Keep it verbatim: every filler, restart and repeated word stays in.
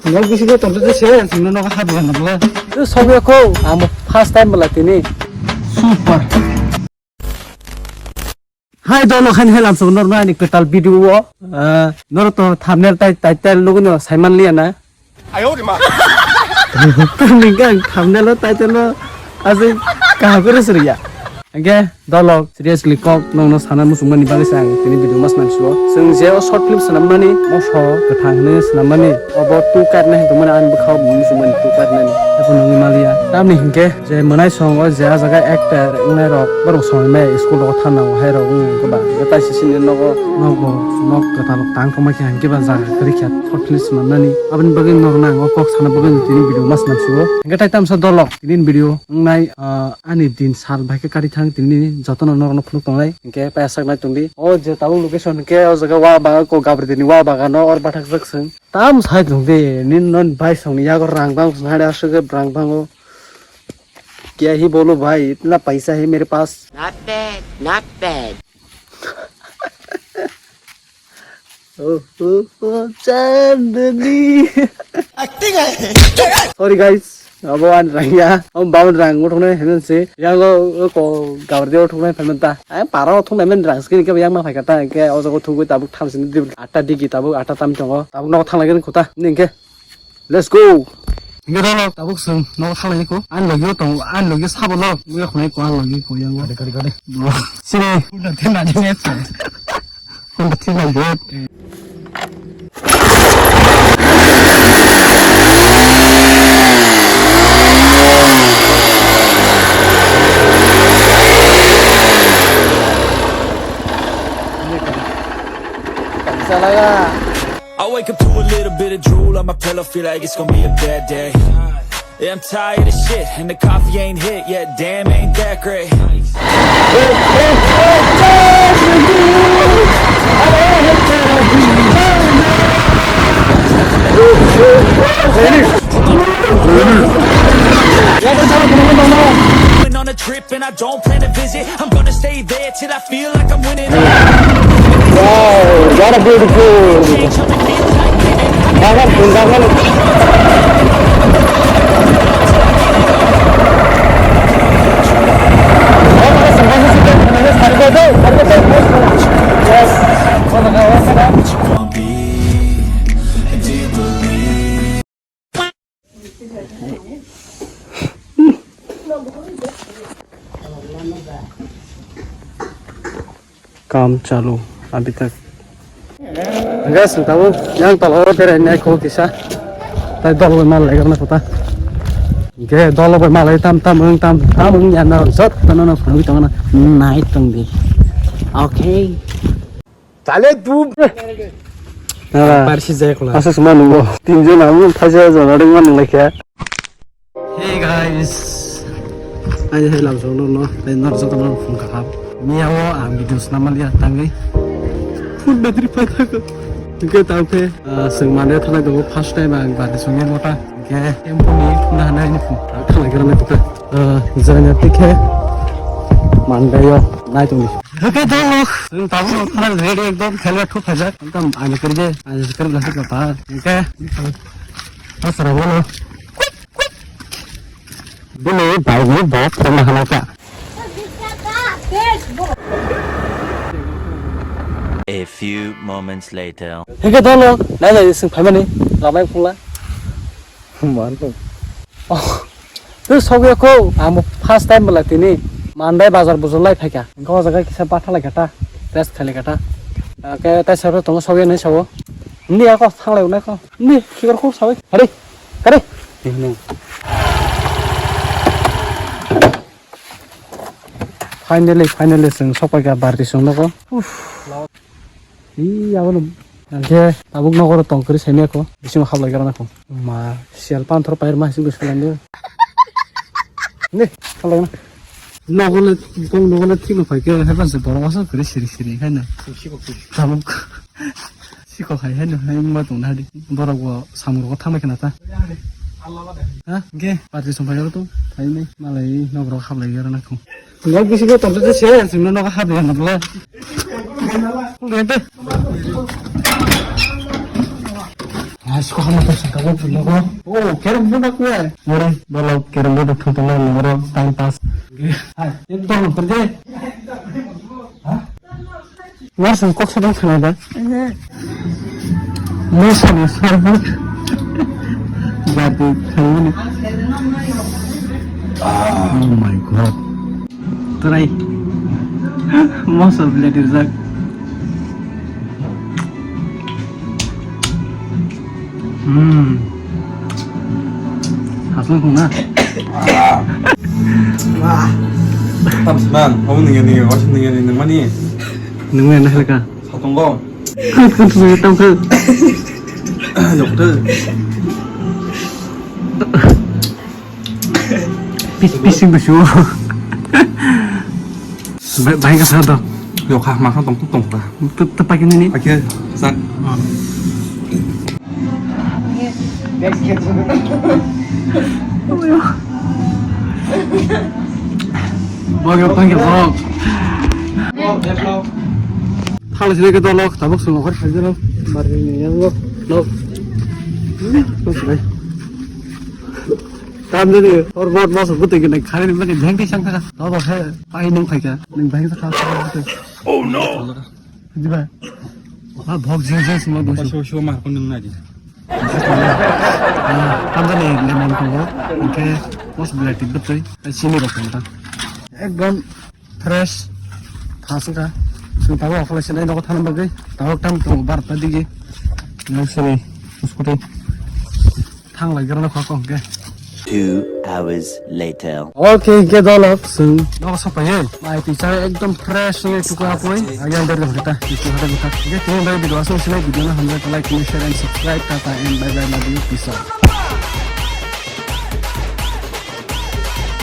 Nok bisingo tonjak se, singno nogo hap ya nabla. Tu sogya ko, amo first time bela tini. Super. Hai dolo khan helam song nor nani kwtal video o. Ah, nor to thumbnail tai, title logo no saiman liya na. Ayo de ma. Ningkang thumbnail o title o asai kaham kore suriya. Hingke dolok, seriously kok nongno sana muchungmani bagwi se ang tini video mas nang suo. Chwng je o short film swnammani, moso kwthang hinwi swnammani, obo two card nai hinwi tongmani, ani bwkhao bo muchungmani two card nani. Abo nungwi maliya. Tamni hinkhe je mwnai song o je ah jaga actor wngnai rok, borok song mai school rogo thanao hai rok wng khe ba. Tei sisini nogo, nogo, nok kwtal tang tongma khe hinkhe ba jaga kwrwi khe short film swnammani. Aboni bagwi nokna ang o kok sana bagwi tini video mas nang suo. Hinkhe tai tamsa dolok tini video wngnai, ah, ani din sal bai khe kari thang tini jotono norokno phunuk tongnai. Hinkhe paisa saknai tongdi. O je tabuk location hinkhe o jaga wa bagan ko gabri dini wa bagano or bathak jak swng. Tam sai tongdi nini non bai songni yago rang bang song hade aswk rang bango. Kya hi bolo bhai, itna paisa hai mere paas. Not bad, not bad. Oh, oh, oh, Chandni. Acting hai. Sorry guys, abo ani rang ya. Abo baun rang uthoknai phaimani se. Yang o, o ko gabri de uthoknai phaimani ta. Ai para uthoknai men rang skin ke yang ma phaika ta ke o jago thugui tabuk tham sini di atta digi tabuk atta tam tongo. Tabuk nogo thang lagi kota. Ningke. Let's go. Hingke rok tabuk chwng nogo thang lagi ko. Ani logi o tongo, ani logi sabo lo. Ui khonai ko ani logi ko yang. Gari, gari, gari. Sini. Udah tenang ni. Honda three nine eight. I wake up to a little bit of drool on my pillow, feel like it's gonna be a bad day. Yeah, I'm tired of shit, and the coffee ain't hit yet. Damn, ain't that great? Went on a trip and I don't plan to visit. I'm gonna stay there till I feel like I'm winning. Wow, what a beautiful. Kam chalu abhi tak. Guys, tabuk yang talo berai nai ko kisa. Tai dol bai mal lai garna kota. Ge dol bai mal lai tam tam wng tam tam wng ya na jot na na phunui tong na nai tong di. Okay. Tale tu. Parsi jai khula. Asa suma nungo. Tinjon amu thaja jona ring man nung laikya. Hey guys. Ani hai lam song no no. Tai nor joto no phone ka hap. Miya o ang video snam liya tangwi. Phone battery pai thak. Ke tau ke, ah, sing mane thalai do first time ang bari song mota. Ke tempo ni na na ni phone. Thalai gara na kota. Ah, jana tikhe. Mandayo nai tong. Oke, dong. Tabuk khana ready ekdom khelwa thuk phajak. Ekdom ani kari je, ani kari lasi kota. Oke. Asara bono. Bini bai ni bok thangna hana ka. A few moments later. Oke, dong. Nai nai sing phaimani. Ramai phungla. Mar ko. Oh. Tu sogya ko, amo first time bela tini. Mandai bazar bujol lai phaika. Engko o jaga kisa batha lai kata. Rest khai lai kata. Ke tai sabo tongo sogya nai sabo. Ni ako thang lai nai ko. Ni khikor ko sabai. Hari. Hari. Finally, finally, chwng sokpaikha barti chwng nogo. Uff. Ih, abono. Hingke tabuk nogo tong kwrwi saimaya kho. Bisingo hablai gra nakho. Ma, siyal panthor pair ma sing bwswk lango. Ne, hablai na. Nogo le, tong nogo le thikno phaikhe, hai panse borok aswk kwrwi siri siri khaina. Tabuk. Sikok hai hai no hai wngma tongna hadi. Borok bo samung rogo thanglai khna ta. Ha? Hingke party song phai to. Phainai malai nok rok hablai gra nakho. Nok bisingo tongthote se, chwngno nogo hablai na bwla. Kulrente. Asko hama to saka lo pulo ko. Oh, carrom board ko ya. Ngori bolo carrom board thang thang na ngoro time pass. Hai, ekdom pergi. Ngasang kok sedang khana da. Ngasang sarbut. Jadi khana. Oh my god. Try. Most of it is like. Hmm. Hasung kung na. Tam sman, kamu nih nih, wasin nih nih, mana nih? Nunggu enak ka? Satu kong. Kan kan sudah tahu ke? Yok deh. Pis pising tu shu. Baik baik asal tu. Yok ha, makan tong tong ta. Tu tu pakai ni ni. Pakai, san. Bagi apa yang kau? Thang sini kita lok, tabuk semua kor saja lok. Baru ni yang lok, lok. Tam dulu, or buat masuk betul kena kali ni lagi jengki sang kena. Tahu apa? Ai nung khaika, nung bhai sa kha. Oh no. Diba? Ah, bhok jing jing sima bo. Shu shu ma ko nung na di. Ah, tam dulu lemon ko. Oke, mos belati betul. Sini rok ta. Ekdom fresh. Thasika. Sing tawo akhala sinai nogo thana bagwi. Tawo tam to bar ta digi. Nang sini. Uskute. Thang lai garana kha kong ke. Two hours later. Okay, ke dolok sung. Nogo sopai ye. Mai picha ekdom fresh ni tuku apoi. Ayang der kita. Itu hada kita. Ke tini dari video asal sini video na hamle like, share and subscribe. Tata and bye bye, love you. Peace out.